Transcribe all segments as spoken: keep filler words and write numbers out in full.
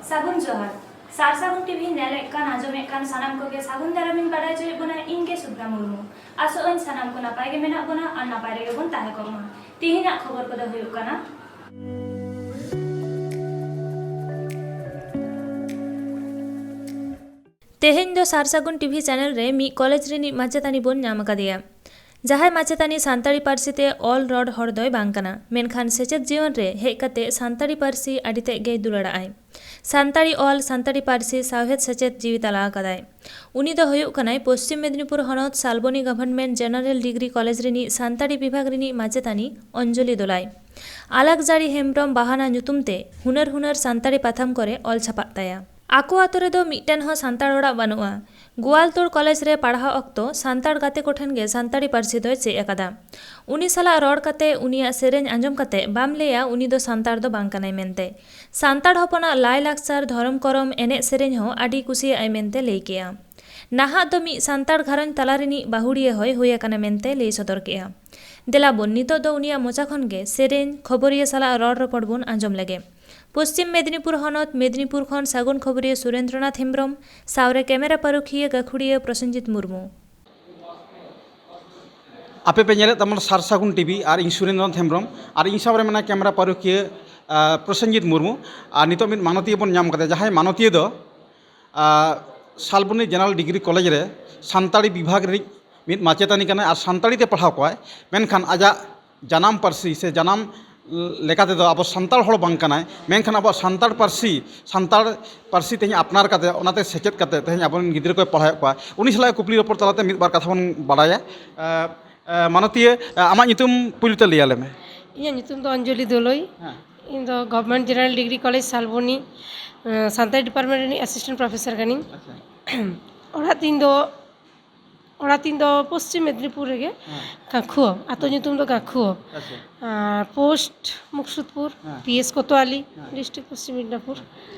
ᱥᱟᱹᱜᱩᱱ ᱡᱚᱦᱟᱨ᱾ ᱥᱟᱨ ᱥᱟᱹᱜᱩᱱ ᱴᱤᱵᱷᱤ ᱧᱮᱞᱮᱫ ᱠᱟᱱ, ᱟᱸᱡᱚᱢᱮᱫ ᱠᱟᱱ ᱥᱟᱱᱟᱢ ᱠᱚᱜᱮ ᱥᱟᱹᱜᱩᱱ ᱫᱟᱨᱟᱢᱤᱧ ᱵᱟᱰᱟᱭ ᱦᱚᱪᱚᱭᱮᱫ ᱵᱚᱱᱟ, ᱤᱧ ᱜᱮ ᱥᱩᱵᱽᱨᱟ ᱢᱩᱨᱢᱩ᱾ ᱟᱥᱚᱜ ᱟᱹᱧ ᱥᱟᱱᱟᱢ ᱠᱚ ᱱᱟᱯᱟᱭ ᱜᱮ ᱢᱮᱱᱟᱜ ᱵᱚᱱᱟ ᱟᱨ ᱱᱟᱯᱟᱭ ᱨᱮᱜᱮ ᱵᱚᱱ ᱛᱟᱦᱮᱸ ᱠᱚᱜ ᱢᱟ᱾ ᱛᱤᱦᱤᱧᱟᱜ ᱠᱷᱚᱵᱚᱨ ᱠᱚᱫᱚ ᱦᱩᱭᱩᱜ ᱠᱟᱱᱟ, ᱛᱮᱦᱮᱧ ᱫᱚ ᱥᱟᱨ ᱥᱟᱹᱜᱩᱱ ᱴᱤᱵᱷᱤ ᱪᱮᱱᱮᱞ ᱨᱮ ᱢᱤᱫ ᱠᱚᱞᱮᱡᱽ ᱨᱤᱱᱤᱡ ᱢᱟᱪᱮᱛᱟᱹᱱᱤ ᱵᱚᱱ ᱧᱟᱢ ᱟᱠᱟᱫᱮᱭᱟ, ᱡᱟᱦᱟᱸᱭ ᱢᱟᱪᱮᱛᱟᱹᱱᱤ ᱥᱟᱱᱛᱟᱲᱤ ᱯᱟᱹᱨᱥᱤ ᱛᱮ ᱚᱞ ᱨᱚᱲ ᱦᱚᱲ ᱫᱚᱭ ᱵᱟᱝ ᱠᱟᱱᱟ, ᱢᱮᱱᱠᱷᱟᱱ ᱥᱮᱪᱮᱫ ᱡᱤᱭᱚᱱ ᱨᱮ ᱦᱮᱡ ᱠᱟᱛᱮ ᱥᱟᱱᱛᱟᱲᱤ ᱯᱟᱹᱨᱥᱤ ᱟᱹᱰᱤ ᱛᱮᱫ ᱜᱮᱭ ᱫᱩᱞᱟᱹᱲᱟᱜᱼᱟᱭ᱾ ᱥᱟᱱᱛᱟᱲᱤ ᱚᱞ, ᱥᱟᱱᱛᱟᱲᱤ ᱯᱟᱹᱨᱥᱤ ᱥᱟᱶᱦᱮᱫ ᱥᱮᱪᱮᱫ ᱡᱤᱣᱤ ᱛᱟᱞᱟ ᱟᱠᱟᱫᱟᱭ᱾ ᱩᱱᱤ ᱫᱚ ᱦᱩᱭᱩᱜ ᱠᱟᱱᱟᱭ ᱯᱚᱥᱪᱤᱢ ᱢᱮᱫᱽᱱᱤᱯᱩᱨ ᱦᱚᱱᱚᱛ Salboni government general degree college ᱨᱤᱱᱤᱡ ᱥᱟᱱᱛᱟᱲᱤ ᱵᱤᱵᱷᱟᱜᱽ ᱨᱤᱱᱤᱡ ᱢᱟᱪᱮᱛᱟᱹᱱᱤ ᱚᱧᱡᱚᱞᱤ ᱫᱚᱞᱟᱭ᱾ ᱟᱞᱟᱠᱡᱟᱹᱲᱤ ᱦᱮᱢᱵᱽᱨᱚᱢ ᱵᱟᱦᱟᱱᱟ ᱧᱩᱛᱩᱢ ᱛᱮ ᱦᱩᱱᱟᱹᱨ ᱦᱩᱱᱟᱹᱨ ᱥᱟᱱᱛᱟᱲᱤ ᱯᱟᱛᱷᱟᱢ ᱠᱚᱨᱮ ᱚᱞ ᱪᱷᱟᱯᱟᱜ ᱛᱟᱭᱟ᱾ ᱟᱠᱚ ᱟᱛᱳ ᱨᱮᱫᱚ ᱢᱤᱫᱴᱮᱱ ᱦᱚᱸ ᱥᱟᱱᱛᱟᱲ ᱚᱲᱟᱜ ᱵᱟᱹᱱᱩᱜᱼᱟ᱾ ᱜᱳᱣᱟᱞᱛᱳᱲ ᱠᱚᱞᱮᱡᱽ ᱨᱮ ᱯᱟᱲᱦᱟᱣ ᱚᱠᱛᱚ ᱥᱟᱱᱛᱟᱲ ᱜᱟᱛᱮ ᱠᱚᱴᱷᱮᱱ ᱜᱮ ᱥᱟᱱᱛᱟᱲᱤ ᱯᱟᱹᱨᱥᱤ ᱫᱚᱭ ᱪᱮᱫ ᱟᱠᱟᱫᱟ᱾ ᱩᱱᱤ ᱥᱟᱞᱟᱜ ᱨᱚᱲ ᱠᱟᱛᱮ, ᱩᱱᱤᱭᱟᱜ ᱥᱮᱨᱮᱧ ᱟᱸᱡᱚᱢ ᱠᱟᱛᱮ ᱵᱟᱢ ᱞᱟᱹᱭᱟ ᱩᱱᱤ ᱫᱚ ᱥᱟᱱᱛᱟᱲ ᱫᱚ ᱵᱟᱝ ᱠᱟᱱᱟᱭ ᱢᱮᱱᱛᱮ᱾ ᱥᱟᱱᱛᱟᱲ ᱦᱚᱯᱚᱱᱟᱜ ᱞᱟᱭᱼᱞᱟᱠᱪᱟᱨ, ᱫᱷᱚᱨᱚᱢ ᱠᱚᱨᱚᱢ, ᱮᱱᱮᱡ ᱥᱮᱨᱮᱧ ᱦᱚᱸ ᱟᱹᱰᱤ ᱠᱩᱥᱤᱭᱟᱜᱼᱟᱭ ᱢᱮᱱᱛᱮ ᱞᱟᱹᱭ ᱠᱮᱜᱼᱟ᱾ ᱱᱟᱦᱟᱜ ᱫᱚ ᱢᱤᱫ ᱥᱟᱱᱛᱟᱲ ᱜᱷᱟᱨᱚᱸᱡᱽ ᱛᱟᱞᱟ ᱨᱤᱱᱤᱡ ᱵᱟᱹᱦᱩᱲᱤᱭᱟᱹ ᱦᱚᱸᱭ ᱦᱩᱭ ᱟᱠᱟᱱᱟ ᱢᱮᱱᱛᱮ ᱞᱟᱹᱭ ᱥᱚᱫᱚᱨ ᱠᱮᱜᱼᱟ᱾ ᱫᱮᱞᱟ ᱵᱚᱱ, ᱱᱤᱛᱚᱜ ᱫᱚ ᱩᱱᱤᱭᱟᱜ ᱢᱚᱪᱟ ᱠᱷᱚᱱ ᱜᱮ ᱥᱮᱨᱮᱧ, ᱠᱷᱚᱵᱚᱨᱤᱭᱟᱹ ᱥᱟᱞᱟᱜ ᱨᱚᱲ ᱨᱚᱯᱚᱲ ᱵᱚᱱ ᱟᱸᱡᱚᱢ ᱞᱮᱜᱮ᱾ ᱯᱚᱥᱪᱤᱢ ᱢᱮᱫᱽᱱᱤᱯᱩᱨ ᱦᱚᱱᱚᱛ ᱢᱮᱫᱽᱱᱤᱯᱩᱨ ᱠᱷᱚᱱ ᱥᱟᱹᱜᱩᱱ ᱠᱷᱚᱵᱚᱨᱤᱭᱟᱹ ᱥᱩᱨᱮᱱᱫᱨᱚᱱᱟᱛᱷ ᱦᱮᱢᱵᱽᱨᱚᱢ ᱥᱟᱶᱨᱮ ᱠᱮᱢᱮᱨᱟ ᱯᱟᱹᱨᱩᱠᱷᱤᱭᱟᱹ ᱜᱟᱹᱠᱷᱩᱲᱤᱭᱟᱹ ᱯᱨᱚᱥᱮᱱᱡᱤᱛ ᱢᱩᱨᱢᱩ᱾ ᱟᱯᱮ ᱯᱮ ᱧᱮᱞᱮᱫ ᱛᱟᱵᱚᱱᱟ ᱥᱟᱨ ᱥᱟᱹᱜᱩᱱ ᱴᱤᱵᱷᱤ ᱟᱨ ᱤᱧ ᱥᱩᱨᱮᱱᱫᱨᱚᱱᱟᱛᱷ ᱦᱮᱢᱵᱽᱨᱚᱢ ᱟᱨ ᱤᱧ ᱥᱟᱶᱨᱮ ᱢᱮᱱᱟᱭᱟ ᱠᱮᱢᱮᱨᱟ ᱯᱟᱹᱨᱩᱠᱷᱤᱭᱟᱹ, ᱟ, ᱯᱨᱚᱥᱮᱱᱡᱤᱛ ᱢᱩᱨᱢᱩ᱾ ᱟᱨ ᱱᱤᱛᱚᱜ ᱢᱤᱫ ᱢᱟᱱᱚᱛᱤᱭᱟᱹ ᱵᱚᱱ ᱧᱟᱢ ᱠᱟᱫᱮᱭᱟ, ᱡᱟᱦᱟᱸᱭ ᱢᱟᱱᱚᱛᱤᱭᱟᱹ ᱫᱚ, ᱟ, ᱥᱟᱞᱵᱚᱱᱤ ᱡᱮᱱᱟᱨᱟᱞ ᱰᱤᱜᱽᱨᱤ ᱠᱚᱞᱮᱡᱽ ᱨᱮ ᱥᱟᱱᱛᱟᱲᱤ ᱵᱤᱵᱷᱟᱜᱽ ᱨᱤᱱᱤᱡ ᱢᱤᱫ ᱢᱟᱪᱮᱛᱟᱹᱱᱤ ᱠᱟᱱᱟᱭ ᱟᱨ ᱥᱟᱱᱛᱟᱲᱤ ᱛᱮ ᱯᱟᱲᱦᱟᱣ ᱠᱚᱣᱟᱭ᱾ ᱢᱮᱱᱠᱷᱟᱱ ᱟᱡᱟᱜ ᱡᱟᱱᱟᱢ ᱯᱟᱹᱨᱥᱤ ᱥᱮ ᱡᱟᱱᱟᱢ ᱞᱮᱠᱟ ᱛᱮᱫᱚ ᱟᱵᱚ ᱥᱟᱱᱛᱟᱲ ᱦᱚᱲ ᱵᱟᱝ ᱠᱟᱱᱟᱭ, ᱢᱮᱱᱠᱷᱟᱱ ᱟᱵᱚᱣᱟᱜ ᱥᱟᱱᱛᱟᱲ ᱯᱟᱹᱨᱥᱤ, ᱥᱟᱱᱛᱟᱲ ᱯᱟᱹᱨᱥᱤ ᱛᱮᱦᱮᱧ ᱟᱯᱱᱟᱨ ᱠᱟᱛᱮ, ᱚᱱᱟᱛᱮ ᱥᱮᱪᱮᱫ ᱠᱟᱛᱮ ᱛᱮᱦᱮᱧ ᱟᱵᱚᱨᱮᱱ ᱜᱤᱫᱽᱨᱟᱹ ᱠᱚᱭ ᱯᱟᱲᱦᱟᱣᱮᱫ ᱠᱚᱣᱟ᱾ ᱩᱱᱤ ᱥᱟᱞᱟᱜ ᱠᱩᱠᱞᱤ ᱨᱚᱯᱚᱲ ᱛᱟᱞᱟᱛᱮ ᱢᱤᱫ ᱵᱟᱨ ᱠᱟᱛᱷᱟ ᱵᱚᱱ ᱵᱟᱲᱟᱭᱟ᱾ ᱮ, ᱮ, ᱢᱟᱱᱚᱛᱤᱭᱟᱹ, ᱮ, ᱟᱢᱟᱜ ᱧᱩᱛᱩᱢ ᱯᱩᱭᱞᱩ ᱛᱮ ᱞᱟᱹᱭ ᱟᱞᱮ ᱢᱮ᱾ ᱤᱧᱟᱹᱜ ᱧᱩᱛᱩᱢ ᱫᱚ ᱚᱧᱡᱚᱞᱤ ᱫᱳᱞᱳᱭ᱾ ᱦᱮᱸ᱾ ᱤᱧ ᱫᱚ government general degree college Salboni, ᱮ, ᱥᱟᱱᱛᱟᱲᱤ ᱰᱤᱯᱟᱨᱴᱢᱮᱱᱴ ᱨᱤᱱᱤᱡ ᱮᱥᱤᱥᱴᱮᱱᱴ ᱯᱨᱚᱯᱷᱮᱥᱚᱨ ᱠᱟᱹᱱᱟᱹᱧ᱾ ᱟᱪᱪᱷᱟ᱾ ᱚᱲᱟᱜ ᱛᱤᱧ ᱫᱚ, ᱚᱲᱟᱜ ᱛᱤᱧ ᱫᱚ ᱯᱚᱥᱪᱤᱢ ᱢᱮᱫᱽᱱᱤᱯᱩᱨ ᱨᱮᱜᱮ, ᱦᱮᱸ᱾ ᱠᱟᱸᱠᱷᱩᱣᱟᱹ, ᱟᱛᱳ ᱧᱩᱛᱩᱢ ᱫᱚ ᱠᱟᱸᱠᱷᱩᱣᱟᱹ᱾ ᱟᱪᱪᱷᱟ᱾ ᱟᱨ ᱯᱳᱥᱴ ᱢᱩᱠᱥᱩᱫᱽᱯᱩᱨ, ᱦᱮᱸ᱾ ᱯᱤ ᱮᱥ ᱠᱳᱛᱳᱣᱟᱞᱤ, ᱦᱮᱸ᱾ ᱰᱤᱥᱴᱨᱤᱠᱴ ᱯᱚᱥᱪᱤᱢ ᱢᱮᱫᱽᱱᱤᱯᱩᱨ᱾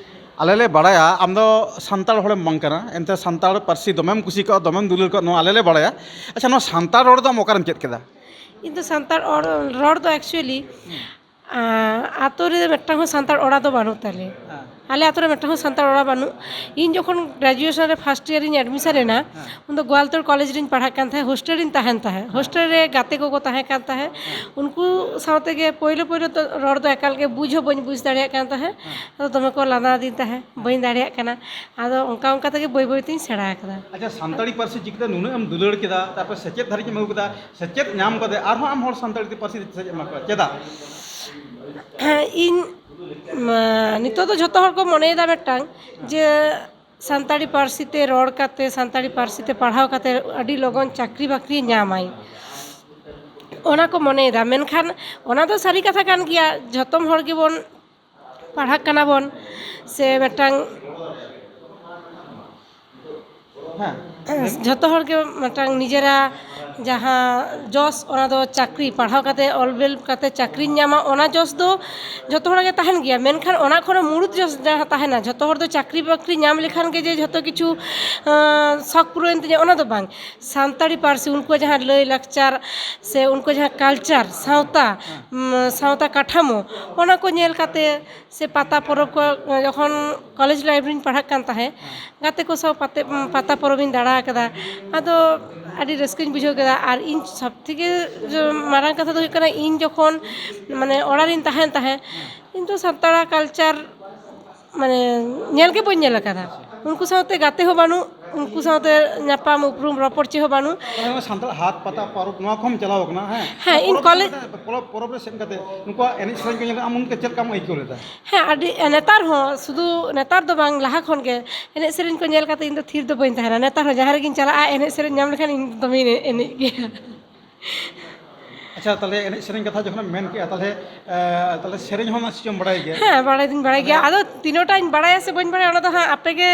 ᱟᱞᱮ ᱞᱮ ᱵᱟᱲᱟᱭᱟ ᱟᱢ ᱫᱚ ᱥᱟᱱᱛᱟᱲ ᱦᱚᱲᱮᱢ ᱵᱟᱝ ᱠᱟᱱᱟ, ᱮᱱᱛᱮ ᱥᱟᱱᱛᱟᱲ ᱯᱟᱹᱨᱥᱤ ᱫᱚᱢᱮᱢ ᱠᱩᱥᱤ ᱠᱟᱜᱼᱟ, ᱫᱚᱢᱮᱢ ᱫᱩᱞᱟᱹᱲ ᱠᱟᱜᱼᱟ, ᱱᱚᱣᱟ ᱟᱞᱮ ᱞᱮ ᱵᱟᱲᱟᱭᱟ᱾ ᱟᱪᱪᱷᱟ, ᱱᱚᱣᱟ ᱥᱟᱱᱛᱟᱲ ᱨᱚᱲ ᱫᱚ ᱟᱢ ᱚᱠᱟᱨᱮᱢ ᱪᱮᱫ ᱠᱮᱫᱟ? ᱤᱧ ᱫᱚ ᱥᱟᱱᱛᱟᱲ ᱚᱲ-, ᱨᱚᱲ ᱫᱚ actually, ᱦᱩᱸ᱾ ᱟᱸ, ᱟᱛᱳ ᱨᱮ ᱢᱤᱫᱴᱟᱝ ᱦᱚᱸ ᱥᱟᱱᱛᱟᱲ ᱚᱲᱟᱜ ᱫᱚ ᱵᱟᱹᱱᱩᱜ ᱛᱟᱞᱮᱭᱟ᱾ ᱦᱮᱸ᱾ ᱟᱞᱮ ᱟᱛᱳ ᱨᱮ ᱢᱤᱫᱴᱟᱝ ᱦᱚᱸ ᱥᱟᱱᱛᱟᱲ ᱚᱲᱟᱜ ᱵᱟᱹᱱᱩᱜ᱾ ᱤᱧ ᱡᱚᱠᱷᱚᱱ ᱜᱨᱮᱡᱩᱭᱮᱥᱚᱱ ᱨᱮ ᱯᱷᱟᱥᱴ ᱤᱭᱟᱨ ᱨᱤᱧ ᱮᱰᱢᱤᱥᱚᱱ ᱮᱱᱟ, ᱩᱱᱫᱚ ᱜᱳᱣᱟᱞᱛᱳᱲ ᱠᱚᱞᱮᱡᱽ ᱨᱤᱧ ᱯᱟᱲᱦᱟᱜ ᱠᱟᱱ ᱛᱟᱦᱮᱸᱫ, ᱦᱳᱥᱴᱮᱞ ᱨᱤᱧ ᱛᱟᱦᱮᱱ ᱛᱟᱦᱮᱸᱫ᱾ ᱦᱳᱥᱴᱮᱞ ᱨᱮ ᱜᱟᱛᱮ ᱠᱚᱠᱚ ᱛᱟᱦᱮᱸ ᱠᱟᱱ ᱛᱟᱦᱮᱸᱫ, ᱩᱱᱠᱩ ᱥᱟᱶᱛᱮ ᱜᱮ ᱯᱳᱭᱞᱳ ᱯᱳᱭᱞᱳ ᱫᱚ ᱨᱚᱲ ᱫᱚ ᱮᱠᱟᱞ ᱜᱮ ᱵᱩᱡᱽ ᱦᱚᱸ ᱵᱟᱹᱧ ᱵᱩᱡᱽ ᱫᱟᱲᱮᱭᱟᱜ ᱠᱟᱱ ᱛᱟᱦᱮᱸᱫ᱾ ᱟᱫᱚ ᱫᱚᱢᱮ ᱠᱚ ᱞᱟᱸᱫᱟ ᱟᱹᱫᱤᱧ ᱛᱟᱦᱮᱸᱫ, ᱵᱟᱹᱧ ᱫᱟᱲᱮᱭᱟᱜ ᱠᱟᱱᱟ᱾ ᱟᱫᱚ ᱚᱱᱠᱟ ᱚᱱᱠᱟ ᱛᱮᱜᱮ ᱵᱟᱹᱭ ᱵᱟᱹᱭ ᱛᱤᱧ ᱥᱮᱬᱟ ᱟᱠᱟᱫᱟ᱾ ᱟᱪᱪᱷᱟ, ᱥᱟᱱᱛᱟᱲᱤ ᱯᱟᱹᱨᱥᱤ ᱪᱤᱠᱟᱹᱛᱮ ᱱᱩᱱᱟᱹᱜ ᱮᱢ ᱫᱩᱞᱟᱹᱲ ᱠᱮᱫᱟ, ᱛᱟᱨᱯᱚᱨ ᱥᱮᱪᱮᱫ ᱫᱷᱟᱹᱨᱤᱡ ᱮᱢ ᱟᱹᱜᱩ ᱠᱮᱫᱟ, ᱥᱮᱪᱮᱫ ᱧᱟᱢ ᱠᱟᱛᱮ ᱟᱨᱦᱚᱸ ᱟᱢ ᱦᱚᱲ ᱥᱟᱱᱛᱟᱲᱤ ᱛᱮ ᱯᱟᱹᱨᱥᱤ ᱛᱮ ᱥᱮᱪᱮᱫ ᱮᱢᱟ ᱠᱚᱣᱟ, ᱪᱮᱫᱟᱜ? ᱦᱮᱸ, ᱤᱧ, ᱢᱟ, ᱱᱤᱛᱚᱜ ᱫᱚ ᱡᱷᱚᱛᱚ ᱦᱚᱲ ᱠᱚ ᱢᱚᱱᱮᱭᱮᱫᱟ ᱢᱤᱫᱴᱟᱝ, ᱡᱮ ᱥᱟᱱᱛᱟᱲᱤ ᱯᱟᱹᱨᱥᱤ ᱛᱮ ᱨᱚᱲ ᱠᱟᱛᱮ, ᱥᱟᱱᱛᱟᱲᱤ ᱯᱟᱹᱨᱥᱤ ᱛᱮ ᱯᱟᱲᱦᱟᱣ ᱠᱟᱛᱮ ᱟᱹᱰᱤ ᱞᱚᱜᱚᱱ ᱪᱟᱹᱠᱨᱤ ᱵᱟᱹᱠᱨᱤ ᱧᱟᱢᱟᱭ, ᱚᱱᱟ ᱠᱚ ᱢᱚᱱᱮᱭᱮᱫᱟ᱾ ᱢᱮᱱᱠᱷᱟᱱ ᱚᱱᱟ ᱫᱚ ᱥᱟᱹᱨᱤ ᱠᱟᱛᱷᱟ ᱠᱟᱱ ᱜᱮᱭᱟ, ᱡᱷᱚᱛᱚᱢ ᱦᱚᱲ ᱜᱮᱵᱚᱱ ᱯᱟᱲᱦᱟᱜ ᱠᱟᱱᱟ ᱵᱚᱱ, ᱥᱮ ᱢᱤᱫᱴᱟᱝ ᱦᱮᱸ᱾ ᱡᱷᱚᱛᱚ ᱦᱚᱲ ᱜᱮ ᱢᱤᱫᱴᱟᱝ ᱱᱤᱡᱮᱨᱟᱜ ᱡᱟᱦᱟᱸ ᱡᱚᱥ, ᱚᱱᱟ ᱫᱚ ᱪᱟᱹᱠᱨᱤ, ᱯᱟᱲᱦᱟᱣ ᱠᱟᱛᱮ ᱚᱞ ᱵᱮᱞ ᱠᱟᱛᱮ ᱪᱟᱹᱠᱨᱤᱧ ᱧᱟᱢᱟ, ᱚᱱᱟ ᱡᱚᱥ ᱫᱚ ᱡᱷᱚᱛᱚ ᱦᱚᱲᱟᱜ ᱜᱮ ᱛᱟᱦᱮᱱ ᱜᱮᱭᱟ᱾ ᱢᱮᱱᱠᱷᱟᱱ ᱚᱱᱟ ᱠᱷᱚᱱ ᱦᱚᱸ ᱢᱩᱲᱩᱫ ᱡᱚᱥ ᱡᱟᱦᱟᱸ ᱛᱟᱦᱮᱱᱟ, ᱡᱷᱚᱛᱚ ᱦᱚᱲ ᱫᱚ ᱪᱟᱹᱠᱨᱤ ᱵᱟᱹᱠᱨᱤ ᱧᱟᱢ ᱞᱮᱠᱷᱟᱱ ᱜᱮ ᱡᱮ ᱡᱷᱚᱛᱚ ᱠᱤᱪᱷᱩ, ᱟᱸ, ᱥᱚᱠ ᱯᱩᱨᱟᱹᱣᱮᱱ ᱛᱤᱧᱟ, ᱚᱱᱟ ᱫᱚ ᱵᱟᱝ᱾ ᱥᱟᱱᱛᱟᱲᱤ ᱯᱟᱹᱨᱥᱤ, ᱩᱱᱠᱩᱣᱟᱜ ᱡᱟᱦᱟᱸ ᱞᱟᱹᱭ ᱞᱟᱠᱪᱟᱨ ᱥᱮ ᱩᱱᱠᱩᱣᱟᱜ ᱡᱟᱦᱟᱸ ᱠᱟᱞᱪᱟᱨ, ᱥᱟᱶᱛᱟ, ᱦᱮᱸ᱾ ᱩᱢ, ᱥᱟᱶᱛᱟ ᱠᱟᱴᱷᱟᱢᱳ, ᱚᱱᱟ ᱠᱚ ᱧᱮᱞ ᱠᱟᱛᱮ ᱥᱮ ᱯᱟᱛᱟ ᱯᱚᱨᱚᱵᱽ ᱠᱚ, ᱡᱚᱠᱷᱚᱱ ᱠᱚᱞᱮᱡᱽ ᱞᱟᱭᱤᱯᱷ ᱨᱤᱧ ᱯᱟᱲᱦᱟᱜ ᱠᱟᱱ ᱛᱟᱦᱮᱸᱫ, ᱦᱮᱸ᱾ ᱜᱟᱛᱮ ᱠᱚ ᱥᱟᱶ ᱯᱟᱛᱮ-, ᱯᱟᱛᱟ ᱯᱚᱨᱚᱵᱽ ᱤᱧ ᱫᱟᱬᱟ ᱟᱠᱟᱫᱟ᱾ ᱟᱫᱚ ᱟᱹᱰᱤ ᱨᱟᱹᱥᱠᱟᱹᱧ ᱵᱩᱡᱷᱟᱹᱣ ᱠᱮᱫᱟ᱾ ᱟᱨ ᱤᱧ ᱥᱚᱵ ᱛᱷᱮᱠᱮ ᱡᱚ-, ᱢᱟᱨᱟᱝ ᱠᱟᱛᱷᱟ ᱫᱚ ᱦᱩᱭᱩᱜ ᱠᱟᱱᱟ, ᱤᱧ ᱡᱚᱠᱷᱚᱱ, ᱢᱟᱱᱮ, ᱚᱲᱟᱜ ᱨᱤᱧ ᱛᱟᱦᱮᱱ ᱛᱟᱦᱮᱸᱫ, ᱤᱧ ᱫᱚ ᱥᱟᱱᱛᱟᱲᱟᱜ ᱠᱟᱞᱪᱟᱨ, ᱢᱟᱱᱮ, ᱧᱮᱞ ᱜᱮ ᱵᱟᱹᱧ ᱧᱮᱞ ᱟᱠᱟᱫᱟ᱾ ᱩᱱᱠᱩ ᱥᱟᱶᱛᱮ ᱜᱟᱛᱮ ᱦᱚᱸ ᱵᱟᱹᱱᱩᱜ, ᱩᱱᱠᱩ ᱥᱟᱶᱛᱮ ᱧᱟᱯᱟᱢ ᱩᱯᱨᱩᱢ ᱨᱚᱯᱚᱲ ᱪᱮᱫ ᱦᱚᱸ ᱵᱟᱹᱱᱩᱜ᱾ ᱛᱟᱦᱚᱞᱮ ᱱᱚᱣᱟ ᱥᱟᱱᱛᱟᱲ ᱦᱟᱴ ᱯᱟᱛᱟ ᱯᱚᱨᱚᱵᱽ, ᱱᱚᱣᱟ ᱠᱚᱦᱚᱸᱢ ᱪᱟᱞᱟᱣ ᱟᱠᱟᱱᱟ? ᱦᱮᱸ᱾ ᱦᱮᱸ, ᱤᱧ ᱯᱚᱨᱚᱵᱽ ᱠᱚᱞᱮᱡᱽ ᱥᱮᱱ ᱠᱟᱛᱮ, ᱯᱚᱨᱚᱵᱽ, ᱯᱚᱨᱚᱵᱽ ᱨᱮ ᱥᱮᱱ ᱠᱟᱛᱮ ᱱᱩᱠᱩᱣᱟᱜ ᱮᱱᱮᱡ ᱥᱮᱨᱮᱧ ᱠᱚ ᱧᱮᱞ ᱠᱟᱛᱮ ᱟᱢ ᱩᱱᱠᱩ ᱪᱮᱫ ᱞᱮᱠᱟᱢ ᱟᱹᱭᱠᱟᱹᱣ ᱞᱮᱫᱟ? ᱦᱮᱸ, ᱟᱹᱰᱤ, ᱱᱮᱛᱟᱨ ᱦᱚᱸ, ᱥᱩᱫᱷᱩ ᱱᱮᱛᱟᱨ ᱫᱚ ᱵᱟᱝ, ᱞᱟᱦᱟ ᱠᱷᱚᱱ ᱜᱮ ᱮᱱᱮᱡ ᱥᱮᱨᱮᱧ ᱠᱚ ᱧᱮᱞ ᱠᱟᱛᱮ ᱤᱧ ᱫᱚ ᱛᱷᱤᱨ ᱫᱚ ᱵᱟᱹᱧ ᱛᱟᱦᱮᱱᱟ᱾ ᱱᱮᱛᱟᱨ ᱦᱚᱸ ᱡᱟᱦᱟᱸ ᱨᱮᱜᱤᱧ ᱪᱟᱞᱟᱜᱼᱟ, ᱮᱱᱮᱡ ᱥᱮᱨᱮᱧ ᱧᱟᱢ ᱞᱮᱠᱷᱟᱱ ᱤᱧ ᱫᱚᱢᱮᱧ ᱮᱱᱮᱡ ᱜᱮᱭᱟ᱾ ᱟᱪᱪᱷᱟ, ᱛᱟᱦᱚᱞᱮ ᱮᱱᱮᱡ ᱥᱮᱨᱮᱧ ᱠᱟᱛᱷᱟ ᱡᱚᱠᱷᱚᱱᱮᱢ ᱢᱮᱱ ᱠᱮᱜᱼᱟ, ᱛᱟᱦᱚᱞᱮ, ᱮ, ᱛᱟᱦᱚᱞᱮ ᱥᱮᱨᱮᱧ ᱦᱚᱸ ᱱᱟᱥᱮᱢ ᱵᱟᱲᱟᱭ ᱜᱮᱭᱟ? ᱦᱮᱸ, ᱵᱟᱲᱟᱭ ᱫᱩᱧ ᱵᱟᱲᱟᱭ ᱜᱮᱭᱟ᱾ ᱛᱟᱦᱚᱞᱮ ᱟᱫᱚ ᱛᱤᱱᱟᱹᱜ ᱴᱟᱧ ᱵᱟᱲᱟᱭᱟ ᱥᱮ ᱵᱟᱹᱧ ᱵᱟᱲᱟᱭᱟ, ᱚᱱᱟ ᱫᱚ ᱦᱟᱸᱜ ᱟᱯᱮ ᱜᱮ,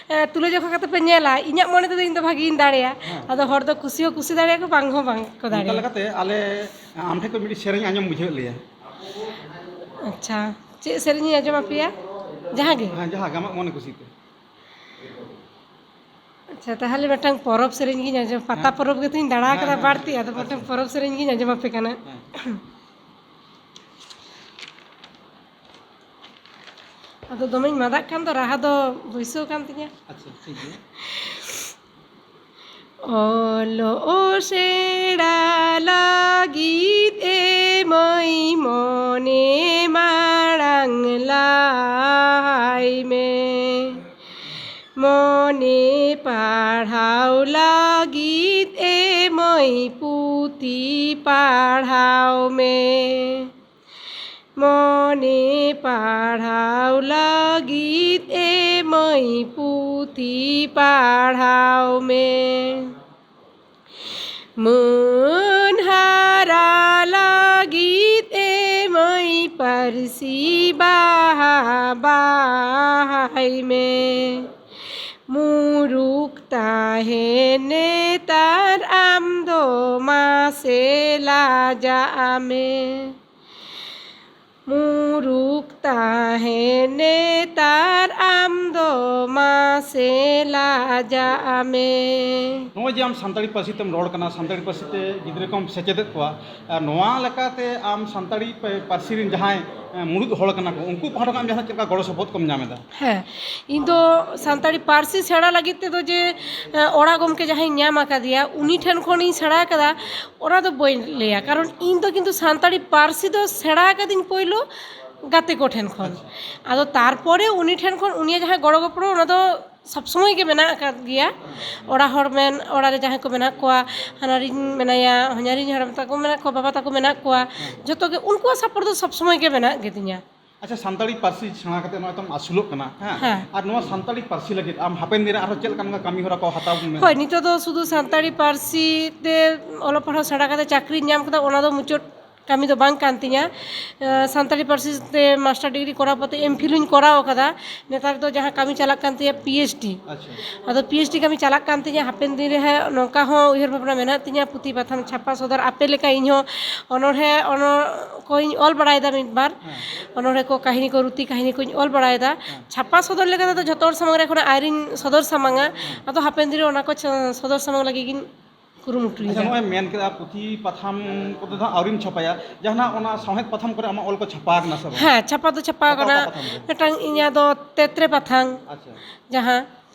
ᱮ, ᱛᱩᱞᱟᱹ ᱡᱚᱠᱷᱟ ᱠᱟᱛᱮ ᱯᱮ ᱧᱮᱞᱟ᱾ ᱤᱧᱟᱹᱜ ᱢᱚᱱᱮ ᱛᱮᱫᱚ ᱤᱧ ᱫᱚ ᱵᱷᱟᱜᱮᱧ ᱫᱟᱲᱮᱭᱟᱜᱼᱟ᱾ ᱦᱮᱸ᱾ ᱟᱫᱚ ᱦᱚᱲ ᱫᱚ ᱠᱩᱥᱤ ᱦᱚᱸ ᱠᱩᱥᱤ ᱫᱟᱲᱮᱭᱟᱜᱼᱟ ᱠᱚ, ᱵᱟᱝ ᱦᱚᱸ ᱵᱟᱝ ᱠᱚ ᱚᱱᱠᱟ ᱫᱟᱲᱮᱭᱟᱜᱼᱟ᱾ ᱞᱮᱠᱟᱛᱮ ᱟᱞᱮ ᱟᱢ ᱴᱷᱮᱱ ᱠᱷᱚᱱ ᱢᱤᱫᱴᱤᱡ ᱥᱮᱨᱮᱧ ᱟᱸᱡᱚᱢ ᱵᱩᱡᱷᱟᱹᱣᱮᱫ ᱞᱮᱭᱟ᱾ ᱟᱪᱪᱷᱟ, ᱪᱮᱫ ᱥᱮᱨᱮᱧ ᱤᱧ ᱟᱸᱡᱚᱢ ᱟᱯᱮᱭᱟ? ᱡᱟᱦᱟᱸ ᱜᱮ? ᱦᱮᱸ, ᱡᱟᱦᱟᱸ ᱜᱮ ᱟᱢᱟᱜ ᱢᱚᱱᱮ ᱠᱩᱥᱤ ᱛᱮ᱾ ᱟᱪᱪᱷᱟ, ᱛᱟᱦᱚᱞᱮ ᱢᱤᱫᱴᱟᱝ ᱯᱚᱨᱚᱵᱽ ᱥᱮᱨᱮᱧ ᱜᱤᱧ ᱟᱸᱡᱚᱢ, ᱯᱟᱛᱟ ᱦᱮᱸ᱾ ᱯᱚᱨᱚᱵᱽ ᱜᱮᱛᱚᱧ ᱫᱟᱬᱟ ᱦᱮᱸ, ᱟᱠᱟᱫᱟ ᱦᱮᱸ, ᱵᱟᱹᱲᱛᱤ, ᱦᱮᱸ᱾ ᱟᱫᱚ ᱟᱪᱪᱷᱟ᱾ ᱢᱤᱫᱴᱟᱝ ᱯᱚᱨᱚᱵᱽ ᱥᱮᱨᱮᱧ ᱜᱤᱧ ᱟᱸᱡᱚᱢ ᱟᱯᱮ ᱠᱟᱱᱟ᱾ ᱦᱮᱸ᱾ ᱟᱫᱚ ᱫᱚᱢᱮᱧ ᱢᱟᱫᱟᱜ ᱠᱟᱱ ᱫᱚ, ᱨᱟᱦᱟ ᱫᱚ ᱵᱟᱹᱭᱥᱟᱹᱣ ᱠᱟᱱ ᱛᱤᱧᱟ᱾ ᱟᱪᱪᱷᱟ, ᱴᱷᱤᱠ ᱜᱮᱭᱟ᱾ ᱚᱞᱚᱜ ᱥᱮᱬᱟ ᱞᱟᱹᱜᱤᱫ ᱮ ᱢᱟᱹᱭ ᱢᱚᱱᱮ ᱢᱟᱲᱟᱝ ᱞᱟᱦᱟᱭ ᱢᱮ᱾ ᱢᱚᱱᱮ ᱯᱟᱲᱦᱟᱣ ᱞᱟᱹᱜᱤᱫ ᱮ ᱢᱟᱹᱭ ᱯᱩᱛᱷᱤ ᱯᱟᱲᱦᱟᱣ ᱢᱮ᱾ ᱢᱚᱱᱮ ᱯᱟᱲᱦᱟᱣ ᱞᱟᱹᱜᱤᱫ ᱮ ᱢᱟᱹᱭ ᱯᱩᱛᱷᱤ ᱯᱟᱲᱦᱟᱣ ᱢᱮ᱾ ᱢᱟᱹᱱ ᱦᱟᱨᱟ ᱞᱟᱹᱜᱤᱫ ᱮ ᱢᱟᱹᱭ ᱯᱟᱹᱨᱥᱤ ᱵᱟᱦᱟ ᱵᱟᱦᱟᱭ ᱢᱮ᱾ ᱢᱩᱨᱩᱠ ᱛᱟᱦᱮᱸ ᱱᱮᱛᱟᱨ ᱟᱢ ᱫᱚ ᱢᱟᱥᱮ ᱞᱟᱡᱟᱜ ᱢᱮ᱾ ᱢᱩᱨᱩᱠ ᱛᱟᱦᱮᱸ ᱱᱮᱛᱟᱨ ᱟᱢ ᱫᱚ ᱢᱟᱥᱮ ᱞᱟᱡᱟᱜ ᱢᱮ᱾ ᱱᱚᱜᱼᱚᱭ ᱡᱮ ᱟᱢ ᱥᱟᱱᱛᱟᱲᱤ ᱯᱟᱹᱨᱥᱤ ᱛᱮᱢ ᱨᱚᱲ ᱠᱟᱱᱟ, ᱥᱟᱱᱛᱟᱲᱤ ᱯᱟᱹᱨᱥᱤ ᱛᱮ ᱜᱤᱫᱽᱨᱟᱹ ᱠᱚᱢ ᱥᱮᱪᱮᱫᱮᱫ ᱠᱚᱣᱟ, ᱟᱨ ᱱᱚᱣᱟ ᱞᱮᱠᱟᱛᱮ ᱟᱢ ᱥᱟᱱᱛᱟᱲᱤ ᱯᱟᱹ-, ᱯᱟᱹᱨᱥᱤ ᱨᱮᱱ ᱡᱟᱦᱟᱸᱭ, ᱮ, ᱢᱩᱲᱩᱫ ᱦᱚᱲ ᱠᱟᱱᱟ ᱠᱚ, ᱩᱱᱠᱩ ᱯᱟᱦᱴᱟ ᱠᱷᱚᱱ ᱟᱢ ᱡᱟᱦᱟᱸ ᱪᱮᱫ ᱞᱮᱠᱟ ᱜᱚᱲᱚ ᱥᱚᱯᱚᱦᱚᱫ ᱠᱚᱢ ᱧᱟᱢ ᱮᱫᱟ? ᱦᱮᱸ, ᱤᱧ ᱫᱚ ᱥᱟᱱᱛᱟᱲᱤ ᱯᱟᱹᱨᱥᱤ ᱥᱮᱬᱟ ᱞᱟᱹᱜᱤᱫ ᱛᱮᱫᱚ ᱡᱮ, ᱮ, ᱚᱲᱟᱜ ᱜᱚᱢᱠᱮ ᱡᱟᱦᱟᱸᱭ ᱧᱟᱢ ᱟᱠᱟᱫᱮᱭᱟ, ᱩᱱᱤ ᱴᱷᱮᱱ ᱠᱷᱚᱱᱤᱧ ᱥᱮᱬᱟ ᱟᱠᱟᱫᱟ, ᱚᱱᱟ ᱫᱚ ᱵᱟᱹᱧ ᱞᱟᱹᱭᱟ, ᱠᱟᱨᱚᱱ ᱤᱧ ᱫᱚ ᱠᱤᱱᱛᱩ ᱥᱟᱱᱛᱟᱲᱤ ᱯᱟᱹᱨᱥᱤ ᱫᱚ ᱥᱮᱬᱟ ᱟᱠᱟᱫᱤᱧ ᱯᱳᱭᱞᱳ ᱜᱟᱛᱮ ᱠᱚ ᱴᱷᱮᱱ ᱠᱷᱚᱱ᱾ ᱟᱪᱪᱷᱟ᱾ ᱟᱫᱚ ᱛᱟᱨᱯᱚᱨᱮ ᱩᱱᱤ ᱴᱷᱮᱱ ᱠᱷᱚᱱ ᱩᱱᱤᱭᱟᱜ ᱡᱟᱦᱟᱸ ᱜᱚᱲᱚ ᱜᱚᱯᱚᱲᱚ, ᱚᱱᱟ ᱫᱚ ᱥᱚᱵᱽ ᱥᱚᱢᱚᱭ ᱜᱮ ᱢᱮᱱᱟᱜ ᱟᱠᱟᱫ ᱜᱮᱭᱟ᱾ ᱚᱲᱟᱜ ᱦᱚᱲ ᱢᱮᱱ, ᱚᱲᱟᱜ ᱨᱮ ᱡᱟᱦᱟᱸᱭ ᱠᱚ ᱢᱮᱱᱟᱜ ᱠᱚᱣᱟ, ᱦᱟᱱᱦᱟᱨᱤᱧ ᱢᱮᱱᱟᱭᱟ, ᱦᱚᱧᱦᱟᱨᱤᱧ ᱦᱟᱲᱟᱢ ᱛᱟᱠᱚ ᱢᱮᱱᱟᱜ ᱠᱚᱣᱟ, ᱵᱟᱵᱟ ᱛᱟᱠᱚ ᱢᱮᱱᱟᱜ ᱠᱚᱣᱟ, ᱡᱷᱚᱛᱚ ᱜᱮ ᱩᱱᱠᱩᱣᱟᱜ ᱥᱟᱯᱳᱨᱴ ᱫᱚ ᱥᱚᱵᱽ ᱥᱚᱢᱚᱭ ᱜᱮ ᱢᱮᱱᱟᱜ ᱜᱮᱛᱤᱧᱟ᱾ ᱟᱪᱪᱷᱟ, ᱥᱟᱱᱛᱟᱲᱤ ᱯᱟᱹᱨᱥᱤ ᱥᱮᱬᱟ ᱠᱟᱛᱮ ᱱᱚᱜᱼᱚᱭ ᱛᱚᱢ ᱟᱹᱥᱩᱞᱚᱜ ᱠᱟᱱᱟ, ᱦᱮᱸ? ᱦᱮᱸ᱾ ᱟᱨ ᱱᱚᱣᱟ ᱥᱟᱱᱛᱟᱲᱤ ᱯᱟᱹᱨᱥᱤ ᱞᱟᱹᱜᱤᱫ ᱟᱢ ᱦᱟᱯᱮᱱ ᱫᱤᱱ ᱨᱮ ᱟᱨᱦᱚᱸ ᱪᱮᱫ ᱞᱮᱠᱟᱱ ᱚᱱᱠᱟ ᱠᱟᱹᱢᱤ ᱦᱚᱨᱟ ᱠᱚ ᱦᱟᱛᱟᱣ ᱢᱮᱱᱟᱜᱼᱟ? ᱦᱳᱭ, ᱱᱤᱛᱚᱜ ᱫᱚ ᱥᱩᱫᱷᱩ ᱥᱟᱱᱛᱟᱲᱤ ᱯᱟᱹᱨᱥᱤ ᱛᱮ ᱚᱞᱚᱜ ᱯᱟᱲᱦᱟᱣ ᱥᱮᱬᱟ ᱠᱟᱛᱮ ᱪᱟᱹᱠᱨᱤᱧ ᱧᱟᱢ ᱠᱮᱫᱟ, ᱚᱱᱟ ᱫᱚ ᱢᱩᱪᱟᱹᱫ ᱠᱟᱹᱢᱤ ᱫᱚ ᱵᱟᱝ ᱠᱟᱱ ᱛᱤᱧᱟ᱾ ᱮ, ᱥᱟᱱᱛᱟᱲᱤ ᱯᱟᱹᱨᱥᱤ ᱛᱮ ᱢᱟᱥᱴᱟᱨ ᱰᱤᱜᱽᱨᱤ ᱠᱚᱨᱟᱣ ᱠᱟᱛᱮ ᱮᱢ ᱯᱷᱤᱞ ᱦᱚᱧ ᱠᱚᱨᱟᱣ ᱠᱟᱫᱟ᱾ ᱱᱮᱛᱟᱨ ᱫᱚ ᱡᱟᱦᱟᱸ ᱠᱟᱹᱢᱤ ᱪᱟᱞᱟᱜ ᱠᱟᱱ ᱛᱤᱧᱟ, ᱯᱤ ᱮᱭᱤᱪ ᱰᱤ᱾ ᱟᱪᱪᱷᱟ᱾ ᱟᱫᱚ ᱯᱤ ᱮᱭᱤᱪ ᱰᱤ ᱠᱟᱹᱢᱤ ᱪᱟᱞᱟᱜ ᱠᱟᱱ ᱛᱤᱧᱟ, ᱦᱟᱯᱮᱱ ᱫᱤᱱ ᱨᱮ ᱦᱟᱸᱜ ᱱᱚᱝᱠᱟ ᱦᱚᱸ ᱩᱭᱦᱟᱹᱨ ᱵᱷᱟᱵᱽᱱᱟ ᱢᱮᱱᱟᱜ ᱛᱤᱧᱟ, ᱯᱩᱛᱷᱤ ᱯᱟᱛᱷᱟᱢ ᱪᱷᱟᱯᱟ ᱥᱚᱫᱚᱨ, ᱟᱯᱮ ᱞᱮᱠᱟ ᱤᱧ ᱦᱚᱸ ᱚᱱᱚᱬᱦᱮ, ᱚᱱᱚ-, ᱠᱚᱧ ᱚᱞ ᱵᱟᱲᱟᱭᱮᱫᱟ ᱢᱤᱫ ᱵᱟᱨ᱾ ᱦᱮᱸ᱾ ᱚᱱᱚᱬᱦᱮ ᱠᱚ, ᱠᱟᱹᱦᱱᱤ ᱠᱚ, ᱨᱩᱛᱤ ᱠᱟᱹᱦᱱᱤ ᱠᱚᱧ ᱚᱞ ᱵᱟᱲᱟᱭᱮᱫᱟ᱾ ᱦᱮᱸ᱾ ᱪᱷᱟᱯᱟ ᱥᱚᱫᱚᱨ ᱞᱮᱠᱟ ᱛᱮᱫᱚ ᱡᱷᱚᱛᱚ ᱦᱚᱲ ᱥᱟᱢᱟᱝ ᱨᱮ ᱮᱠᱷᱚᱱᱳ ᱟᱹᱣᱨᱤᱧ ᱥᱚᱫᱚᱨ ᱥᱟᱢᱟᱝᱟ᱾ ᱦᱮᱸ᱾ ᱟᱫᱚ ᱦᱟᱯᱮᱱ ᱫᱤᱱ ᱨᱮ ᱚᱱᱟ ᱠᱚ ᱪᱷᱟ-, ᱥᱚᱫᱚᱨ ᱥᱟᱢᱟᱝ ᱞᱟᱹᱜᱤᱫ ᱜᱤᱧ ᱠᱩᱨᱩᱢᱩᱴᱩᱭᱮᱫᱟ᱾ ᱟᱪᱪᱷᱟ, ᱱᱚᱜᱼᱚᱭ ᱢᱮᱱ ᱠᱮᱫᱟ ᱯᱩᱛᱷᱤ ᱯᱟᱛᱷᱟᱢ ᱠᱚᱫᱚ ᱫᱚ ᱦᱟᱸᱜ ᱟᱹᱣᱨᱤᱢ ᱪᱷᱟᱯᱟᱭᱟ, ᱡᱟᱦᱟᱱᱟᱜ ᱚᱱᱟ ᱥᱟᱶᱦᱮᱫ ᱯᱟᱛᱷᱟᱢ ᱠᱚᱨᱮ ᱟᱢᱟᱜ ᱚᱞ ᱠᱚ ᱪᱷᱟᱯᱟ ᱟᱠᱟᱱᱟ ᱥᱮ ᱵᱟᱝ? ᱦᱮᱸ, ᱪᱷᱟᱯᱟ ᱫᱚ ᱪᱷᱟᱯᱟ ᱚᱠᱟ ᱟᱠᱟᱱᱟ᱾ ᱚᱠᱟ ᱯᱟᱛᱷᱟᱢ ᱨᱮ? ᱢᱤᱫᱴᱟᱝ ᱤᱧᱟᱹᱜ ᱫᱚ ᱛᱮᱛᱨᱮ ᱯᱟᱛᱷᱟᱢ, ᱟᱪᱪᱷᱟ᱾ ᱡᱟᱦᱟᱸ,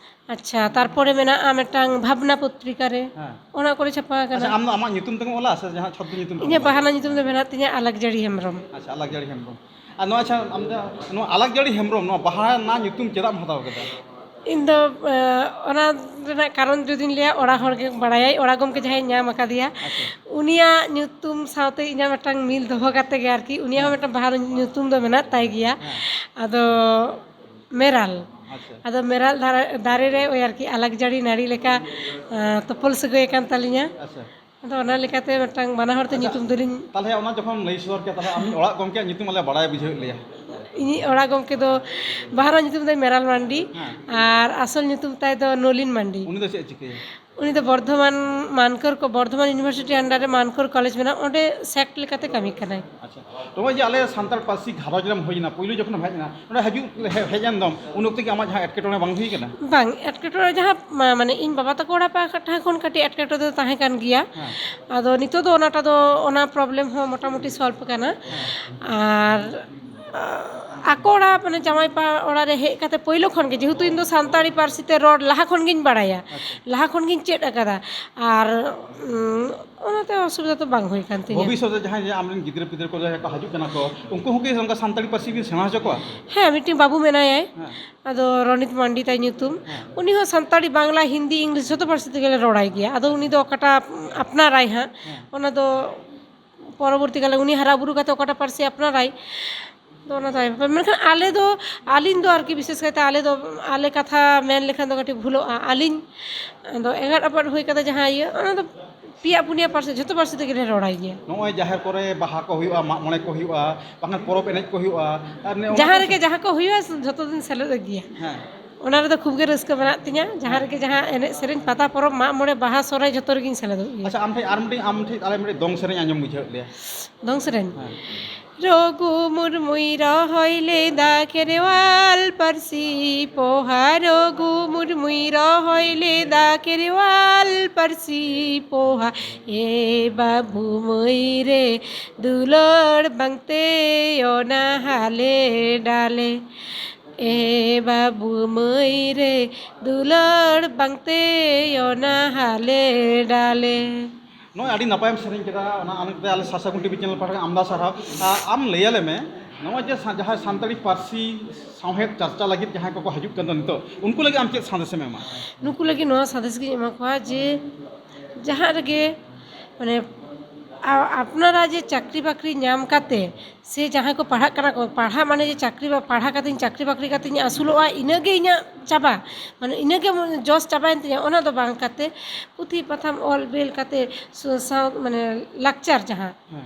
ᱟᱪᱪᱷᱟ, ᱛᱟᱨᱯᱚᱨᱮ ᱢᱮᱱᱟᱜᱼᱟ ᱢᱤᱫᱴᱟᱝ ᱵᱷᱟᱵᱽᱱᱟ ᱯᱚᱛᱨᱤᱠᱟ ᱨᱮ, ᱦᱮᱸ᱾ ᱚᱱᱟ ᱠᱚᱨᱮ ᱪᱷᱟᱯᱟ ᱟᱠᱟᱱᱟ᱾ ᱟᱪᱪᱷᱟ, ᱟᱢ ᱫᱚ ᱟᱢᱟᱜ ᱧᱩᱛᱩᱢ ᱛᱮᱜᱮᱢ ᱚᱞᱟ ᱥᱮ ᱡᱟᱦᱟᱸ ᱪᱷᱚᱫᱽᱫᱚ ᱧᱩᱛᱩᱢ ᱛᱮᱢ ᱤᱧᱟᱹᱜ ᱚᱞᱟ? ᱵᱟᱦᱟᱱᱟ ᱧᱩᱛᱩᱢ ᱫᱚ ᱢᱮᱱᱟᱜ ᱛᱤᱧᱟᱹ ᱟᱞᱟᱠᱡᱟᱹᱲᱤ ᱦᱮᱢᱵᱨᱚᱢ᱾ ᱟᱪᱪᱷᱟ, ᱟᱞᱟᱠᱡᱟᱹᱲᱤ ᱦᱮᱢᱵᱨᱚᱢ᱾ ᱟᱨ ᱱᱚᱣᱟ, ᱟᱪᱪᱷᱟ, ᱟᱢ ᱫᱚ ᱱᱚᱣᱟ ᱟᱞᱟᱠᱡᱟᱹᱲᱤ ᱦᱮᱢᱵᱨᱚᱢ, ᱱᱚᱣᱟ ᱵᱟᱦᱟ ᱨᱮᱱᱟᱜ ᱧᱩᱛᱩᱢ ᱪᱮᱫᱟᱜ ᱮᱢ ᱦᱟᱛᱟᱣ ᱠᱮᱫᱟ? ᱤᱧ ᱫᱚ, ᱮ, ᱚᱱᱟ ᱨᱮᱱᱟᱜ ᱠᱟᱨᱚᱱ ᱡᱩᱫᱤᱧ ᱞᱟᱹᱭᱟ, ᱚᱲᱟᱜ ᱦᱚᱲ ᱜᱮ ᱵᱟᱲᱟᱭᱟᱭ, ᱚᱲᱟᱜ ᱜᱚᱢᱠᱮ ᱡᱟᱦᱟᱸᱭ ᱧᱟᱢ ᱟᱠᱟᱫᱮᱭᱟ, ᱟᱪᱪᱷᱟ᱾ ᱩᱱᱤᱭᱟᱜ ᱧᱩᱛᱩᱢ ᱥᱟᱶᱛᱮ ᱤᱧᱟᱹᱜ ᱢᱤᱫᱴᱟᱝ ᱢᱤᱞ ᱫᱚᱦᱚ ᱠᱟᱛᱮ ᱜᱮ ᱟᱨᱠᱤ, ᱩᱱᱤᱭᱟᱜ ᱦᱚᱸ ᱦᱮᱸ᱾ ᱢᱤᱫᱴᱟᱝ ᱵᱟᱦᱟ ᱧᱩᱛᱩᱢ ᱫᱚ ᱢᱮᱱᱟᱜ ᱛᱟᱭ ᱜᱮᱭᱟ᱾ ᱦᱮᱸ᱾ ᱟᱫᱚ ᱢᱮᱨᱟᱞ᱾ ᱟᱪᱪᱷᱟ᱾ ᱟᱫᱚ ᱢᱮᱨᱟᱞ ᱫᱟᱨᱮ, ᱫᱟᱨᱮ ᱨᱮ ᱳᱭ ᱟᱨᱠᱤ ᱟᱞᱟᱠᱡᱟᱹᱲᱤ ᱱᱟᱹᱲᱤ ᱞᱮᱠᱟ, ᱮᱸ, ᱛᱚᱯᱚᱞ ᱥᱟᱹᱜᱟᱹᱭ ᱟᱠᱟᱱ ᱛᱟᱹᱞᱤᱧᱟ᱾ ᱟᱪᱪᱷᱟ᱾ ᱟᱫᱚ ᱚᱱᱟ ᱞᱮᱠᱟᱛᱮ ᱢᱤᱫᱴᱟᱝ ᱵᱟᱱᱟ ᱦᱚᱲ ᱛᱮ ᱟᱪᱪᱷᱟ, ᱧᱩᱛᱩᱢ ᱫᱚᱞᱤᱧ ᱛᱟᱦᱚᱞᱮ ᱚᱱᱟ ᱡᱚᱠᱷᱚᱱ ᱞᱟᱹᱭ ᱥᱚᱫᱚᱨ ᱠᱮᱫᱟ, ᱛᱟᱦᱚᱞᱮ ᱟᱢᱤᱡ ᱚᱲᱟᱜ ᱜᱚᱢᱠᱮᱭᱟᱜ ᱧᱩᱛᱩᱢ ᱟᱞᱮ ᱵᱟᱲᱟᱭ ᱵᱩᱡᱷᱟᱹᱣᱮᱫ ᱞᱮᱭᱟ᱾ ᱤᱧᱤᱡ ᱚᱲᱟᱜ ᱜᱚᱢᱠᱮ ᱫᱚ ᱵᱟᱦᱟ ᱨᱮᱱᱟᱜ ᱧᱩᱛᱩᱢ ᱫᱚ ᱢᱮᱨᱟᱞ ᱢᱟᱱᱰᱤ, ᱦᱮᱸ᱾ ᱟᱨ ᱟᱥᱚᱞ ᱧᱩᱛᱩᱢ ᱛᱟᱭ ᱫᱚ ᱱᱚᱞᱤᱱ ᱢᱟᱱᱰᱤ᱾ ᱩᱱᱤ ᱫᱚ ᱪᱮᱫ ᱮ ᱪᱤᱠᱟᱹᱭᱟ? ᱩᱱᱤ ᱫᱚ ᱵᱚᱨᱫᱷᱚᱢᱟᱱ ᱢᱟᱱᱠᱚᱨ ᱠᱚ, ᱵᱚᱨᱫᱷᱚᱢᱟᱱ University under ᱨᱮ ᱢᱟᱱᱠᱚᱨ ᱠᱚᱞᱮᱡᱽ ᱢᱮᱱᱟᱜᱼᱟ, ᱚᱸᱰᱮ ᱥᱮᱠᱴ ᱞᱮᱠᱟᱛᱮ ᱠᱟᱹᱢᱤ ᱠᱟᱱᱟᱭ᱾ ᱟᱪᱪᱷᱟ, ᱱᱚᱜᱼᱚᱭ ᱡᱮ ᱟᱞᱮ ᱥᱟᱱᱛᱟᱲ ᱯᱟᱹᱨᱥᱤ ᱜᱷᱟᱨᱚᱸᱡᱽ ᱨᱮᱢ ᱦᱩᱭ ᱮᱱᱟ, ᱯᱩᱭᱞᱩ ᱡᱚᱠᱷᱚᱱᱮᱢ ᱦᱮᱡ ᱮᱱᱟ, ᱱᱚᱰᱮ ᱦᱤᱡᱩᱜ ᱦᱮ-, ᱦᱮᱡ ᱮᱱ ᱫᱚᱢ, ᱩᱱ ᱚᱠᱛᱮ ᱜᱮ ᱟᱢᱟᱜ ᱡᱟᱦᱟᱸ ᱮᱴᱠᱮᱴᱚᱬᱮ ᱵᱟᱝ ᱦᱩᱭ ᱠᱟᱱᱟ? ᱵᱟᱝ, ᱮᱴᱠᱮᱴᱚᱬᱮ ᱡᱟᱦᱟᱸ, ᱢᱟ-, ᱢᱟᱱᱮ ᱤᱧ ᱵᱟᱵᱟ ᱛᱟᱠᱚ ᱚᱲᱟᱜ ᱯᱟᱦᱴᱟ ᱠᱷᱚᱱ ᱠᱟᱹᱴᱤᱡ ᱮᱴᱠᱮᱴᱚᱬᱮ ᱫᱚ ᱛᱟᱦᱮᱸ ᱠᱟᱱ ᱜᱮᱭᱟ᱾ ᱦᱮᱸ᱾ ᱟᱫᱚ ᱱᱤᱛᱚᱜ ᱫᱚ ᱚᱱᱟᱴᱟ ᱫᱚ, ᱚᱱᱟ ᱯᱨᱚᱵᱞᱮᱢ ᱦᱚᱸ ᱢᱚᱴᱟᱢᱩᱴᱤ ᱥᱚᱞᱵᱷ ᱠᱟᱱᱟ᱾ ᱦᱮᱸ᱾ ᱟᱨ, ᱟ-, ᱟᱠᱚ ᱚᱲᱟᱜ, ᱢᱟᱱᱮ ᱡᱟᱶᱟᱭ ᱯᱟ-, ᱚᱲᱟᱜ ᱨᱮ ᱦᱮᱡ ᱠᱟᱛᱮ ᱯᱳᱭᱞᱳ ᱠᱷᱚᱱ ᱜᱮ, ᱡᱮᱦᱮᱛᱩ ᱤᱧ ᱫᱚ ᱥᱟᱱᱛᱟᱲᱤ ᱯᱟᱹᱨᱥᱤ ᱛᱮ ᱨᱚᱲ ᱞᱟᱦᱟ ᱠᱷᱚᱱ ᱜᱤᱧ ᱵᱟᱲᱟᱭᱟ, ᱟᱪᱪᱷᱟ᱾ ᱞᱟᱦᱟ ᱠᱷᱚᱱ ᱜᱤᱧ ᱪᱮᱫ ᱟᱠᱟᱫᱟ᱾ ᱟᱨ, ᱩᱸ, ᱚᱱᱟᱛᱮ ᱚᱥᱩᱵᱤᱫᱷᱟ ᱫᱚ ᱵᱟᱝ ᱦᱩᱭ ᱠᱟᱱ ᱛᱤᱧᱟᱹ᱾ ᱵᱷᱚᱵᱤᱥᱥᱚᱛ ᱨᱮ ᱡᱟᱦᱟᱸᱭ ᱡᱮ ᱟᱢᱨᱮᱱ ᱜᱤᱫᱽᱨᱟᱹ ᱯᱤᱫᱽᱨᱟᱹ ᱠᱚ ᱡᱟᱦᱟᱸᱭ ᱠᱚ ᱦᱤᱡᱩᱜ ᱠᱟᱱᱟ ᱠᱚ, ᱩᱱᱠᱩ ᱦᱚᱸ ᱠᱤ ᱚᱱᱠᱟ ᱥᱟᱱᱛᱟᱲᱤ ᱯᱟᱹᱨᱥᱤ ᱵᱤᱱ ᱥᱮᱬᱟ ᱦᱚᱪᱚ ᱠᱚᱣᱟ? ᱦᱮᱸ, ᱢᱤᱫᱴᱮᱱ ᱵᱟᱹᱵᱩ ᱢᱮᱱᱟᱭᱟᱭ᱾ ᱦᱮᱸ᱾ ᱟᱫᱚ ᱨᱚᱱᱤᱛ ᱢᱟᱱᱰᱤ ᱛᱟᱭ ᱧᱩᱛᱩᱢ᱾ ᱦᱮᱸ᱾ ᱩᱱᱤ ᱦᱚᱸ ᱥᱟᱱᱛᱟᱲᱤ, ᱵᱟᱝᱞᱟ, ᱦᱤᱱᱫᱤ, ᱤᱝᱞᱤᱥ ᱡᱷᱚᱛᱚ ᱯᱟᱹᱨᱥᱤ ᱛᱮᱜᱮ ᱞᱮ ᱨᱚᱲᱟᱭ ᱜᱮᱭᱟ᱾ ᱟᱫᱚ ᱩᱱᱤ ᱫᱚ ᱚᱠᱟᱴᱟᱜ ᱟᱯᱱᱟᱨᱟᱭ ᱦᱟᱸᱜ, ᱦᱮᱸ᱾ ᱚᱱᱟ ᱫᱚ ᱯᱚᱨᱚᱵᱚᱨᱛᱤ ᱠᱟᱞᱮ ᱩᱱᱤ ᱦᱟᱨᱟ ᱵᱩᱨᱩ ᱠᱟᱛᱮ ᱚᱠᱟᱴᱟᱜ ᱯᱟᱹᱨᱥᱤ ᱟᱯᱱᱟᱨᱟᱭ, ᱟᱫᱚ ᱚᱱᱟ ᱫᱚ ᱟᱭᱢᱟ ᱵᱮᱯᱟᱨ᱾ ᱢᱮᱱᱠᱷᱟᱱ ᱟᱞᱮ ᱫᱚ, ᱟᱹᱞᱤᱧ ᱫᱚ ᱟᱨᱠᱤ ᱵᱤᱥᱮᱥ ᱠᱟᱭᱛᱮ ᱟᱞᱮ ᱫᱚ, ᱟᱞᱮ ᱠᱟᱛᱷᱟ ᱢᱮᱱ ᱞᱮᱠᱷᱟᱱ ᱫᱚ ᱠᱟᱹᱴᱤᱡ ᱵᱷᱩᱞᱚᱜᱼᱟ᱾ ᱟᱹᱞᱤᱧ ᱫᱚ ᱮᱸᱜᱟᱛ ᱟᱯᱟᱛ ᱦᱩᱭ ᱠᱟᱛᱮ ᱡᱟᱦᱟᱸ ᱤᱭᱟᱹ, ᱚᱱᱟ ᱫᱚ ᱯᱮᱭᱟ ᱯᱩᱱᱭᱟ ᱯᱟᱹᱨᱥᱤ, ᱡᱷᱚᱛᱚ ᱯᱟᱹᱨᱥᱤ ᱛᱮᱜᱮ ᱞᱮ ᱨᱚᱲᱟᱭ ᱜᱮᱭᱟ᱾ ᱱᱚᱜᱼᱚᱭ ᱡᱟᱦᱟᱸ ᱠᱚᱨᱮ ᱵᱟᱦᱟ ᱠᱚ ᱦᱩᱭᱩᱜᱼᱟ, ᱢᱟᱜ ᱢᱚᱬᱮ ᱠᱚ ᱦᱩᱭᱩᱜᱼᱟ, ᱵᱟᱠᱷᱟᱱ ᱯᱚᱨᱚᱵᱽ ᱮᱱᱮᱡ ᱠᱚ ᱦᱩᱭᱩᱜᱼᱟ, ᱟᱨ ᱱᱮ-, ᱚᱱᱟ ᱡᱟᱦᱟᱸ ᱠᱚ ᱨᱮᱜᱮ ᱡᱟᱦᱟᱸ ᱠᱚ ᱦᱩᱭᱩᱜᱼᱟ, ᱡᱷᱚᱛᱚ ᱫᱤᱱ ᱥᱮᱞᱮᱫᱚᱜ ᱜᱮᱭᱟ᱾ ᱦᱮᱸ᱾ ᱚᱱᱟ ᱨᱮᱫᱚ ᱠᱷᱩᱵ ᱜᱮ ᱨᱟᱹᱥᱠᱟᱹ ᱢᱮᱱᱟᱜ ᱛᱤᱧᱟᱹ, ᱡᱟᱦᱟᱸ ᱦᱮᱸ᱾ ᱨᱮᱜᱮ ᱡᱟᱦᱟᱸ ᱮᱱᱮᱡ ᱥᱮᱨᱮᱧ, ᱯᱟᱛᱟ ᱯᱚᱨᱚᱵᱽ, ᱢᱟᱜ ᱢᱚᱬᱮ, ᱵᱟᱦᱟ, ᱥᱚᱦᱨᱟᱭ, ᱡᱷᱚᱛᱚ ᱨᱮᱜᱤᱧ ᱥᱮᱞᱮᱫᱚᱜ ᱜᱮᱭᱟ᱾ ᱟᱪᱪᱷᱟ, ᱟᱢ ᱴᱷᱮᱱ ᱟᱨ ᱢᱤᱫᱴᱤᱡ, ᱟᱢ ᱴᱷᱮᱱ ᱟᱞᱮ ᱢᱤᱫᱴᱤᱡ ᱫᱚᱝ ᱥᱮᱨᱮᱧ ᱟᱸᱡᱚᱢ ᱵᱩᱡᱷᱟᱹᱣᱮᱫ ᱞᱮᱭᱟ᱾ ᱫᱚᱝ ᱥᱮᱨᱮᱧ? ᱦᱮᱸ᱾ ᱨᱚᱜᱷᱩ ᱢᱩᱨᱢᱩᱭ ᱨᱚᱦᱚᱭ ᱞᱮᱫᱟ ᱠᱷᱮᱨᱣᱟᱞ ᱯᱟᱹᱨᱥᱤ ᱯᱚᱦᱟ, ᱨᱚᱜᱷᱩ ᱢᱩᱨᱢᱩᱭ ᱨᱚᱦᱚᱭ ᱞᱮᱫᱟ ᱠᱷᱮᱨᱣᱟᱞ ᱯᱟᱹᱨᱥᱤ ᱯᱚᱦᱟ᱾ ᱮ ᱵᱟᱹᱵᱩ ᱢᱟᱹᱭ ᱨᱮ ᱫᱩᱞᱟᱹᱲ ᱵᱟᱝᱛᱮ ᱚᱱᱟ ᱦᱟᱞᱮ ᱰᱟᱞᱮ, ᱮ ᱵᱟᱹᱵᱩ ᱢᱟᱹᱭ ᱨᱮ ᱫᱩᱞᱟᱹᱲ ᱵᱟᱝᱛᱮ ᱚᱱᱟ ᱦᱟᱞᱮ ᱰᱟᱞᱮ᱾ ᱱᱚᱜᱼᱚᱭ ᱟᱹᱰᱤ ᱱᱟᱯᱟᱭᱮᱢ ᱥᱮᱨᱮᱧ ᱠᱮᱫᱟ, ᱚᱱᱟ ᱟᱱᱟᱝ ᱛᱮ ᱟᱞᱮ ᱥᱟᱥᱟ ᱠᱩᱱᱴᱤ ᱵᱤ ᱪᱮᱱᱮᱞ ᱯᱟᱦᱴᱟ ᱠᱷᱚᱱ ᱟᱢᱫᱟ ᱥᱟᱨᱦᱟᱣ᱾ ᱟᱨ ᱟᱢ ᱞᱟᱹᱭ ᱟᱞᱮ ᱢᱮ, ᱱᱚᱜᱼᱚᱭ ᱡᱮ ᱥᱟ-, ᱡᱟᱦᱟᱸᱭ ᱥᱟᱱᱛᱟᱲᱤ ᱯᱟᱹᱨᱥᱤ ᱥᱟᱶᱦᱮᱫ ᱪᱟᱨᱪᱟ ᱞᱟᱹᱜᱤᱫ ᱡᱟᱦᱟᱸᱭ ᱠᱚᱠᱚ ᱦᱤᱡᱩᱜ ᱠᱟᱱ ᱫᱚ ᱱᱤᱛᱚᱜ, ᱩᱱᱠᱩ ᱞᱟᱹᱜᱤᱫ ᱟᱢ ᱪᱮᱫ ᱥᱟᱸᱫᱮᱥ ᱮᱢ ᱮᱢᱟ? ᱱᱩᱠᱩ ᱞᱟᱹᱜᱤᱫ ᱱᱚᱣᱟ ᱥᱟᱸᱫᱮᱥ ᱜᱤᱧ ᱮᱢᱟ ᱠᱚᱣᱟ ᱡᱮ ᱡᱟᱦᱟᱸ ᱨᱮᱜᱮ ᱢᱟᱱᱮ ᱟ-, ᱟᱯᱱᱟᱨᱟᱜ ᱡᱮ ᱪᱟᱹᱠᱨᱤ ᱵᱟᱹᱠᱨᱤ ᱧᱟᱢ ᱠᱟᱛᱮ ᱥᱮ ᱡᱟᱦᱟᱸᱭ ᱠᱚ ᱯᱟᱲᱦᱟᱜ ᱠᱟᱱᱟ ᱠᱚ, ᱯᱟᱲᱦᱟᱜ ᱢᱟᱱᱮ ᱡᱮ ᱪᱟᱹᱠᱨᱤ ᱵᱟ-, ᱯᱟᱲᱦᱟᱣ ᱠᱟᱛᱮᱧ ᱪᱟᱹᱠᱨᱤ ᱵᱟᱹᱠᱨᱤ ᱠᱟᱛᱮᱧ ᱟᱹᱥᱩᱞᱚᱜᱼᱟ, ᱤᱱᱟᱹᱜᱮ ᱤᱧᱟᱹᱜ ᱪᱟᱵᱟ, ᱢᱟᱱᱮ ᱤᱱᱟᱹᱜᱮ ᱡᱚᱥ ᱪᱟᱵᱟᱭᱮᱱ ᱛᱤᱧᱟᱹ, ᱚᱱᱟ ᱫᱚ ᱵᱟᱝ ᱠᱟᱛᱮ ᱯᱩᱛᱷᱤ ᱯᱟᱛᱷᱟᱢ ᱚᱞ ᱵᱤᱞ ᱠᱟᱛᱮ ᱥᱩ-, ᱥᱟᱶ-, ᱢᱟᱱᱮ ᱞᱟᱠᱪᱟᱨ ᱡᱟᱦᱟᱸ, ᱦᱮᱸ᱾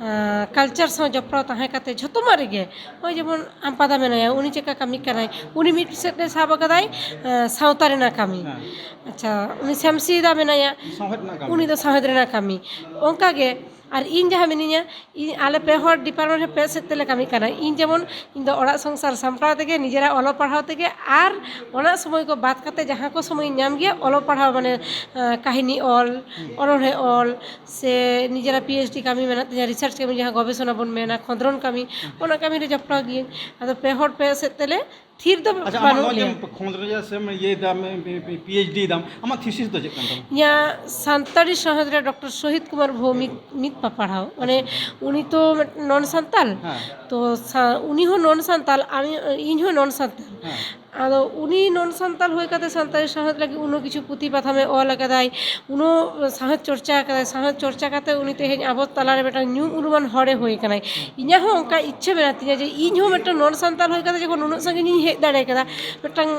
ᱟᱸ, ᱠᱟᱞᱪᱟᱨ ᱥᱟᱶ ᱡᱚᱯᱲᱟᱣ ᱛᱟᱦᱮᱸ ᱠᱟᱛᱮ ᱡᱷᱚᱛᱚᱢᱟᱜ ᱨᱮᱜᱮ, ᱱᱚᱜᱼᱚᱭ ᱡᱮᱢᱚᱱ ᱟᱢᱯᱟᱫᱟ ᱢᱮᱱᱟᱭᱟ, ᱩᱱᱤ ᱪᱮᱫᱠᱟ ᱠᱟᱹᱢᱤ ᱠᱟᱱᱟᱭ, ᱩᱱᱤ ᱢᱤᱫ ᱥᱮᱫ ᱮ ᱥᱟᱵ ᱟᱠᱟᱫᱟᱭ, ᱟᱸ, ᱥᱟᱶᱛᱟ ᱨᱮᱱᱟᱜ ᱠᱟᱹᱢᱤ᱾ ᱦᱮᱸ᱾ ᱟᱪᱪᱷᱟ, ᱩᱱᱤ ᱥᱟᱢᱥᱤᱫᱟ ᱢᱮᱱᱟᱭᱟ, ᱥᱟᱶᱦᱮᱫ ᱨᱮᱱᱟᱜ ᱠᱟᱹᱢᱤ᱾ ᱩᱱᱤ ᱫᱚ ᱥᱟᱶᱦᱮᱫ ᱨᱮᱱᱟᱜ ᱠᱟᱹᱢᱤ᱾ ᱚᱱᱠᱟ ᱜᱮ ᱟᱨ ᱤᱧ ᱡᱟᱦᱟᱸ ᱢᱤᱱᱟᱹᱧᱟ, ᱤᱧ, ᱟᱞᱮ ᱯᱮ ᱦᱚᱲ ᱰᱤᱯᱟᱨᱴᱢᱮᱱᱴ ᱨᱮ ᱯᱮ ᱥᱮᱫ ᱛᱮᱞᱮ ᱠᱟᱹᱢᱤ ᱠᱟᱱᱟ᱾ ᱤᱧ ᱡᱮᱢᱚᱱ, ᱤᱧ ᱫᱚ ᱚᱲᱟᱜ ᱥᱚᱝᱥᱟᱨ ᱥᱟᱢᱴᱟᱣ ᱛᱮᱜᱮ, ᱱᱤᱡᱮᱨᱟᱜ ᱚᱞᱚᱜ ᱯᱟᱲᱦᱟᱣ ᱛᱮᱜᱮ ᱟᱨ ᱚᱱᱟ ᱥᱚᱢᱚᱭ ᱠᱚ ᱵᱟᱫ ᱠᱟᱛᱮ ᱡᱟᱦᱟᱸ ᱠᱚ ᱥᱚᱢᱚᱭ ᱤᱧ ᱧᱟᱢ ᱜᱮᱭᱟ, ᱚᱞᱚᱜ ᱯᱟᱲᱦᱟᱣ, ᱢᱟᱱᱮ, ᱟᱸ, ᱠᱟᱹᱦᱱᱤ ᱚᱞ, ᱦᱩᱸ᱾ ᱚᱱᱚᱬᱦᱮ ᱚᱞ, ᱥᱮ ᱱᱤᱡᱮᱨᱟᱜ ᱯᱤ ᱮᱭᱤᱪ ᱰᱤ ᱠᱟᱹᱢᱤ ᱢᱮᱱᱟᱜ ᱛᱤᱧᱟᱹ, ᱨᱤᱥᱟᱨᱪ ᱠᱟᱹᱢᱤ, ᱡᱟᱦᱟᱸ ᱜᱚᱵᱮᱥᱚᱱᱟ ᱵᱚᱱ ᱢᱮᱱᱟ, ᱠᱷᱚᱸᱫᱽᱨᱚᱱ ᱠᱟᱹᱢᱤ, ᱦᱩᱸ᱾ ᱚᱱᱟ ᱠᱟᱹᱢᱤ ᱨᱮ ᱡᱚᱯᱲᱟᱣ ᱜᱤᱭᱟᱹᱧ᱾ ᱟᱫᱚ ᱯᱮ ᱦᱚᱲ ᱯᱮ ᱥᱮᱫ ᱛᱮᱞᱮ ᱛᱷᱤᱨ ᱫᱚ ᱟᱪᱪᱷᱟ, ᱟᱢᱟᱜ ᱵᱟᱹᱱᱩᱜ ᱱᱚᱜᱼᱚᱭ ᱞᱮᱭᱟ᱾ ᱡᱮ ᱠᱷᱚᱸᱫᱽᱨᱚᱱ ᱥᱮᱢ ᱤᱭᱟᱹᱭ ᱫᱟᱢ, ᱯᱤ ᱮᱭᱤᱪ ᱰᱤ ᱫᱟᱢ, ᱟᱢᱟᱜ ᱛᱷᱤᱥᱤᱥ ᱫᱚ ᱪᱮᱫ ᱠᱟᱱ ᱛᱟᱢᱟ? ᱤᱧᱟᱹᱜ ᱥᱟᱱᱛᱟᱲᱤ ᱥᱟᱶᱦᱮᱫ ᱨᱮ ᱰᱚᱠᱴᱚᱨ ᱥᱳᱦᱤᱛ ᱠᱩᱢᱟᱨ ᱵᱷᱳᱣᱢᱤᱠ ᱢᱤᱫ ᱯᱟᱯᱟᱲᱦᱟᱣ, ᱢᱟᱱᱮ ᱟᱪᱪᱷᱟ᱾ ᱩᱱᱤ ᱛᱚ ᱢᱤᱫ non ᱥᱟᱱᱛᱟᱞ, ᱦᱮᱸ᱾ ᱛᱚ ᱥᱟ-, ᱩᱱᱤ ᱦᱚᱸ non ᱥᱟᱱᱛᱟᱞ, ᱟᱢ, ᱤᱧ ᱦᱚᱸ non ᱥᱟᱱᱛᱟᱞ᱾ ᱦᱮᱸ᱾ ᱟᱫᱚ ᱩᱱᱤ non ᱥᱟᱱᱛᱟᱞ ᱦᱩᱭ ᱠᱟᱛᱮ ᱥᱟᱱᱛᱟᱲᱤ ᱥᱟᱶᱦᱮᱫ ᱞᱟᱹᱜᱤᱫ ᱩᱱᱟᱹᱜ ᱠᱤᱪᱷᱩ ᱯᱩᱛᱷᱤ ᱯᱟᱛᱷᱟᱢᱮ ᱚᱞ ᱟᱠᱟᱫᱟᱭ, ᱩᱱᱟᱹᱜ ᱥᱟᱶᱦᱮᱫ ᱪᱚᱨᱪᱟ ᱟᱠᱟᱫᱟᱭ, ᱥᱟᱶᱦᱮᱫ ᱪᱚᱨᱪᱟ ᱠᱟᱛᱮ ᱩᱱᱤ ᱛᱮᱦᱮᱧ ᱟᱵᱚ ᱛᱟᱞᱟᱨᱮ ᱢᱤᱫᱴᱟᱝ ᱧᱩᱢ ᱩᱨᱩᱢᱟᱱ ᱦᱚᱲᱮ ᱦᱩᱭ ᱟᱠᱟᱱᱟᱭ᱾ ᱤᱧᱟᱹᱜ ᱦᱚᱸ ᱚᱱᱠᱟ ᱤᱪᱪᱷᱟᱹ ᱢᱮᱱᱟᱜ ᱛᱤᱧᱟᱹ ᱡᱮ ᱤᱧ ᱦᱚᱸ ᱢᱤᱫᱴᱟᱝ non ᱥᱟᱱᱛᱟᱞ ᱦᱩᱭ ᱠᱟᱛᱮ ᱡᱚᱠᱷᱚᱱ ᱩᱱᱟᱹᱜ ᱥᱟᱺᱜᱤᱧ ᱤᱧ ᱦᱮᱡ ᱫᱟᱲᱮ ᱠᱟᱫᱟ, ᱢᱤᱫᱴᱟᱝ,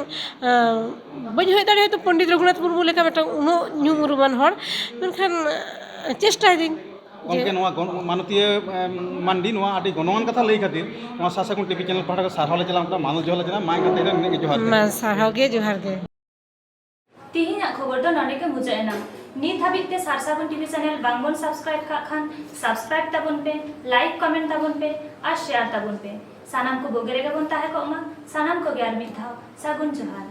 ᱟᱸ, ᱵᱟᱹᱧ ᱦᱩᱭ ᱫᱟᱲᱮᱭᱟᱜᱼᱟ ᱛᱚ ᱯᱚᱱᱰᱤᱛ ᱨᱚᱜᱷᱩᱱᱟᱛᱷ ᱢᱩᱨᱢᱩ ᱞᱮᱠᱟ ᱢᱤᱫᱴᱟᱝ ᱩᱱᱟᱹᱜ ᱧᱩᱢ ᱩᱨᱩᱢᱟᱱ ᱦᱚᱲ, ᱢᱮᱱᱠᱷᱟᱱ, ᱟᱸ, ᱪᱮᱥᱴᱟᱭ ᱫᱟᱹᱧ᱾ ᱜᱚᱢᱠᱮ, ᱡᱮ ᱱᱚᱣᱟ ᱜᱚᱱ-, ᱢᱟᱱᱚᱛᱤᱭᱟᱹ, ᱮᱢ, ᱢᱟᱱᱰᱤ ᱱᱚᱣᱟ ᱟᱹᱰᱤ ᱜᱚᱱᱚᱝᱟᱱ ᱠᱟᱛᱷᱟ ᱞᱟᱹᱭ ᱠᱷᱟᱹᱛᱤᱨ ᱱᱚᱣᱟ ᱥᱟᱥᱟ ᱠᱩᱱᱴᱤ ᱵᱤ ᱪᱮᱱᱮᱞ ᱯᱟᱦᱴᱟ ᱠᱷᱚᱱ ᱥᱟᱨᱦᱟᱣ ᱞᱮ ᱪᱟᱞᱟᱣ ᱠᱟᱱᱟ, ᱢᱟᱱᱚᱛ ᱡᱚᱦᱟᱨ ᱞᱮ ᱪᱟᱞᱟᱜᱼᱟ᱾ ᱢᱟ ᱮᱱᱠᱷᱟᱱ ᱛᱮᱦᱮᱧ ᱫᱚ ᱱᱤᱱᱟᱹᱜ ᱜᱮ, ᱡᱚᱦᱟᱨ ᱜᱮ᱾ ᱢᱟ ᱥᱟᱨᱦᱟᱣ ᱜᱮ, ᱡᱚᱦᱟᱨ ᱜᱮ᱾ ᱛᱮᱦᱮᱧᱟᱜ ᱠᱷᱚᱵᱚᱨ ᱫᱚ ᱱᱚᱰᱮ ᱜᱮ ᱢᱩᱪᱟᱹᱫ ᱮᱱᱟ᱾ ᱱᱤᱛ ᱦᱟᱹᱵᱤᱡ ᱛᱮ ᱥᱟᱨᱥᱟᱹᱜᱩᱱ ᱴᱤᱵᱷᱤ ᱪᱮᱱᱮᱞ ᱵᱟᱝ ᱵᱚᱱ ᱥᱟᱵᱥᱠᱨᱟᱭᱤᱵ ᱠᱟᱜ ᱠᱷᱟᱱ, ᱥᱟᱵᱥᱠᱨᱟᱭᱤᱵ ᱛᱟᱵᱚᱱ ᱯᱮ, ᱞᱟᱭᱤᱠ, ᱠᱚᱢᱮᱱᱴ ᱛᱟᱵᱚᱱ ᱯᱮ ᱟᱨ ᱥᱮᱭᱟᱨ ᱛᱟᱵᱚᱱ ᱯᱮ᱾ ᱥᱟᱱᱟᱢ ᱠᱚ ᱵᱩᱜᱤ ᱨᱮᱜᱮ ᱵᱚᱱ ᱛᱟᱦᱮᱸ ᱠᱚᱜ ᱢᱟ᱾ ᱥᱟᱱᱟᱢ ᱠᱚᱜᱮ ᱟᱨ ᱢᱤᱫ ᱫᱷᱟᱣ ᱥᱟᱹᱜᱩᱱ ᱡᱚᱦᱟᱨ᱾